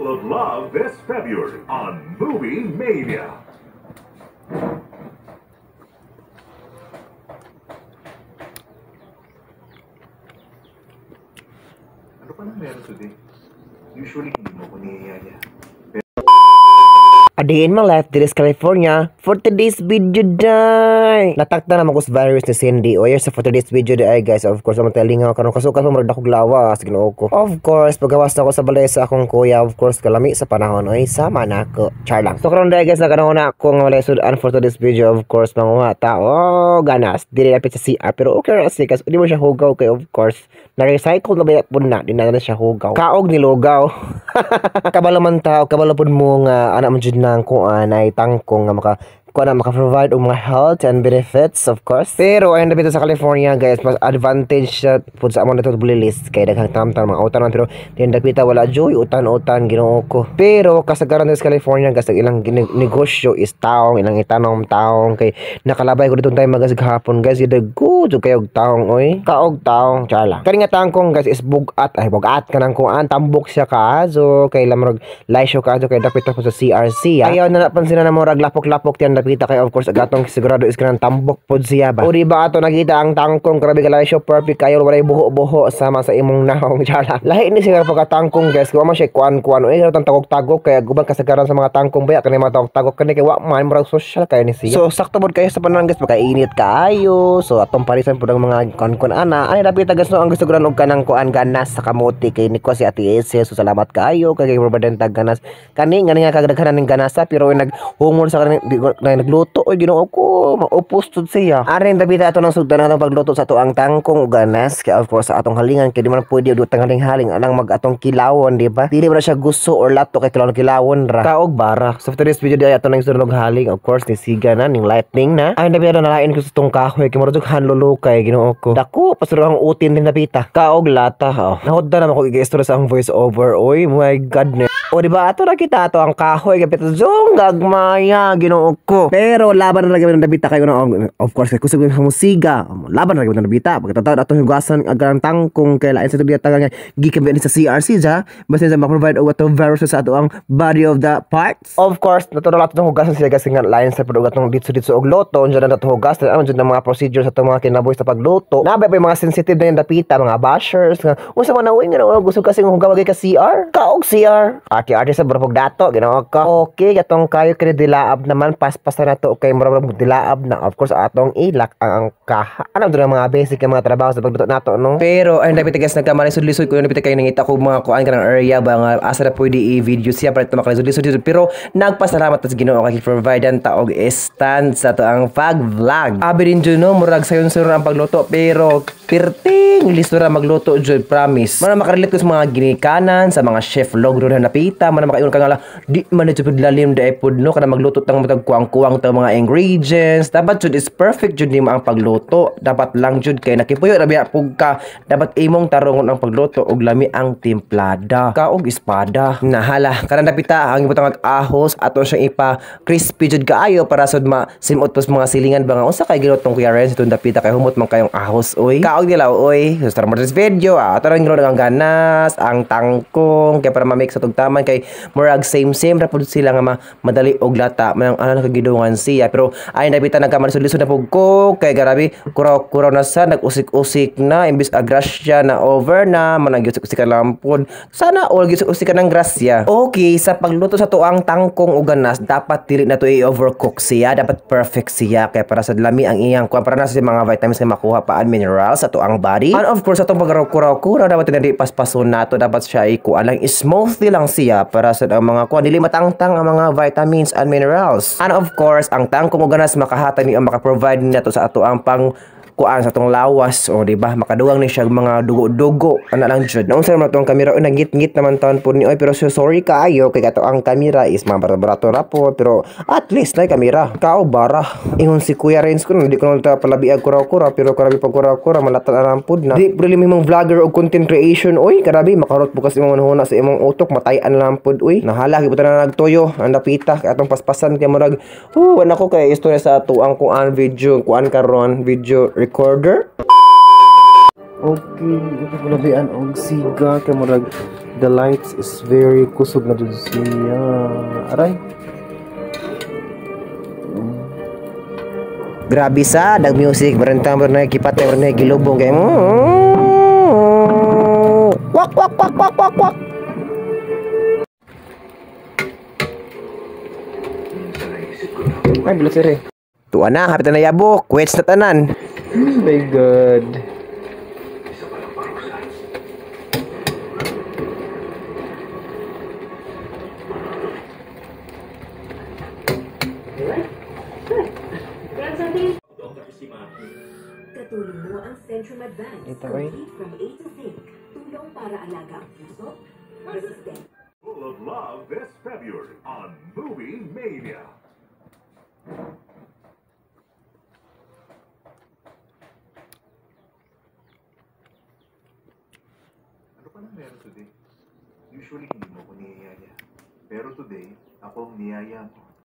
full of love this February on Movie Mania. Ano palang meron today? Usually hindi mo ko niyayaya. A day in my life, this is California. For today's video, day. Natakta naman ko sa virus ni Cindy. O yes, for today's video, day, guys. Of course, ang talingaw karon kasukas mo marag akong lawas. Ginoo ko. Of course, pagawas na ako sa balay sa akong kuya. Of course, kalami sa panahon. Oy, sama na ako. Char lang. So, karon day, guys, nakanahon na ako nga walay sudan for today's video. Of course, manguha ta. Oh, ganas. Dili lapit sa CR. Pero okay ra siya kasi di mo siya hugaw kay of course, na-recycle na ba po na. Di na siya hugaw. Kaog ni lugaw. Kabalo man tao, kabalo pud mo nga anak man jud nang kuan ay tangkong nga maka kuan na maka-provide og mga health and benefits, of course. Pero ayun dapit sa California, guys, mas advantage siya pud sa among dito bulilis kay daghang tamtam mga utan man, pero din dapita wala joy utan-utan, Ginoo ko. Pero kasagaran sa California, guys, ang ilang negosyo is taong ilang itanom taong kay nakalabay ko dito tayo magas gahapon, guys, gid go jud kayo og taong oy. Kaog taong chala. Kani nga tangkong, guys, is bugat ay bugat kanang kuan tambok siya kaazo kay lamrog laisyo kaazo kay dapit po sa CRC. Ah. Ayaw na napansin na murag lapok-lapok tiyan dapita kay of course agatong sigurado is kanang tambok pod siya ba. O di ba ato nakita ang tangkong, grabe ka laisyo, perfect kayo, walay buho-buho sama sa imong naong chala. Lahi ni siya pagka tangkong, guys, kung man siya kuan-kuan oy katong tagok-tagok kay guban kasagaran sa mga tangkong baya kani mga tagok-tagok kani kay wa man murag social kayo ni siya. So sakto pod kayo sa panahon, guys, makainit kaayo. So atong parisan pod ang mga kuan-kuan ana. Ani dapita, guys, no ang gusto og kanang kuan ganas sa kamote kay ni ko si Ate Ese. So salamat kaayo kay provide tag ganas. Kani ngani nga kagdaghanan ning ganasa pero naghungol sa kaning na nagluto oy, Ginoo ko, maupos tud siya. Arin dapita ato nang sugdan atong pagluto sa ato ang tangkong ug ganas kay of course sa atong halingan kay di man pwede og haling-haling anang mag atong kilawon, di ba? Dili ba na siya gusto or lato kay kilawon kilawon ra. Kaog bara. So for today's video di ato nang sugdan og haling, of course ni siga na ning lightning na. Ay dapita nalain ko sa tong kahoy kay murag hanlulukay, Ginoo ko. Dako pasuro ang utin din dapita. Kaog lata. Oh. Nahudda naman ko i-istorya sa ang voice over. Oy, my goodness. O di ba ato nakita ato ang kahoy kapit zong gagmaya, Ginoo ko. Pero laban na lagi ng dapita kayo na of course kay kusog sa musiga. Laban na lagi ng dapita. Pagkatataw atong hugasan ang tangkong kay lain sa tubig tagal nga gikan ba ni sa CRC ja. Basta sa ma-provide og ato virus sa ato ang body of the parts. Of course, natural ato hugasan siya kasi nga lain sa pud atong ditso-ditso og loto unsa na ato hugasan ano jud ang mga procedure sa atong mga kinabuhi sa pagluto. Nabay pa yung mga sensitive na yung dapita, mga bashers nga unsa man na uy nga gusto kasi hugaw ka CR. Kaog CR. Arte-arte sa burpog dato, Ginoo ko. Okay, katong kayo kini dilaab naman paspasan na to kay murag dilaab na. Of course atong ilak ang kaha. Ano doon ang mga basic nga mga trabaho sa pagluto nato, no? Pero ay dapita, guys, nagkamalisod-lisod ko dapita kayo nangita ko mga kuan kanang area ba nga asa na pwede i-video siya para ito makalisod-lisod dito. Pero nagpasalamat sa Ginoo kay provide ta og stand sa to ang pag-vlog. Abi din jud no, murag sayon-sayon ang pagluto pero pirting lisura magluto jud, promise. Mana makarelate ko sa mga ginikanan, sa mga chef log na napita, mana makaingon ka nga lang, di man ito pud lalim di pud no kana magluto tang matag kuang-kuang ta mga ingredients. Dapat jud is perfect jud nimo ang pagluto. Dapat lang jud kay nakipuyo ra biya pug ka. Dapat imong tarongon ang pagluto og lami ang timplada. Kaog espada. Nahala karon dapita ang ibutang ag ahos ato siyang ipa crispy jud kaayo para sud ma simot pos mga silingan ba nga unsa kay ginutong Kuya Renz itong dapita kay humot man kayong ahos oy. Kaog nila oy. So start mo this video. Ato rin ang ganas, ang tangkong kay para ma-mix sa tugtaman kay murag same same ra pud sila nga madali og lata manang ano nakagidungan siya. Pero ay dapita nagkamalisod-lisod na pug ko kay grabe kuraw-kuraw na sa nag-usik-usik na imbis a grasya na over na manang usik-usikan lang pud. Sana all usik-usikan ng grasya. Okay, sa pagluto sa tuang tangkong og ganas dapat dili na to i-overcook siya, dapat perfect siya kay para sa lami ang iyang kuan para na sa mga vitamins nga makuha pa and minerals sa tuang body. And of course atong pagkuraw-kuraw dapat hindi paspason nato, dapat siya ikuan lang smoothly lang siya para sa ang mga kuan dili matangtang ang mga vitamins and minerals. And of course ang tangkong og ganas makahatag ni ang maka-provide nato sa ato ang pang kuan sa atong lawas, o di ba makadugang ni siya mga dugo-dugo ana lang jud. Naunsa naman atong kamera oy, nagngit-ngit naman taon po ni oy, pero so sorry kaayo kay kato ang kamera is mga barato-barato ra po, pero at least na kamera kao bara. Ingon si Kuya Renz ko di ko na palabi ag kuraw-kuraw pero karabi pag kuraw-kuraw malata na lang pud na. Di pud imong vlogger og content creation oy, karabi makarot bukas imong hunahuna sa imong utok matayan lang pud oy. Nahala gyud na nagtuyo ang dapita kay atong paspasan kay murag wala ko kay istorya sa tuang kuan video kuan karon video recorder. Okay, ito palabian og siga kay murag The lights is very kusog na jud siya. Aray. Grabe sa dag music barentang bernay kipatay bernay gilubong kay wak wak wak wak wak wak. Minsan naisip ko na Ay, bilis sir. Tuwa na, hapit na yabok. Wait na tanan. Oh my God. Isa palang parusa. Katulong mo ang Centrum Advance. Ito, ay. Complete from A to Zinc. Tulong para alaga ang puso, resistent. Full of love this February on Movie Mania. Ano palang meron today? Usually hindi mo ako niyayaya. Pero today, ako ang niyaya mo.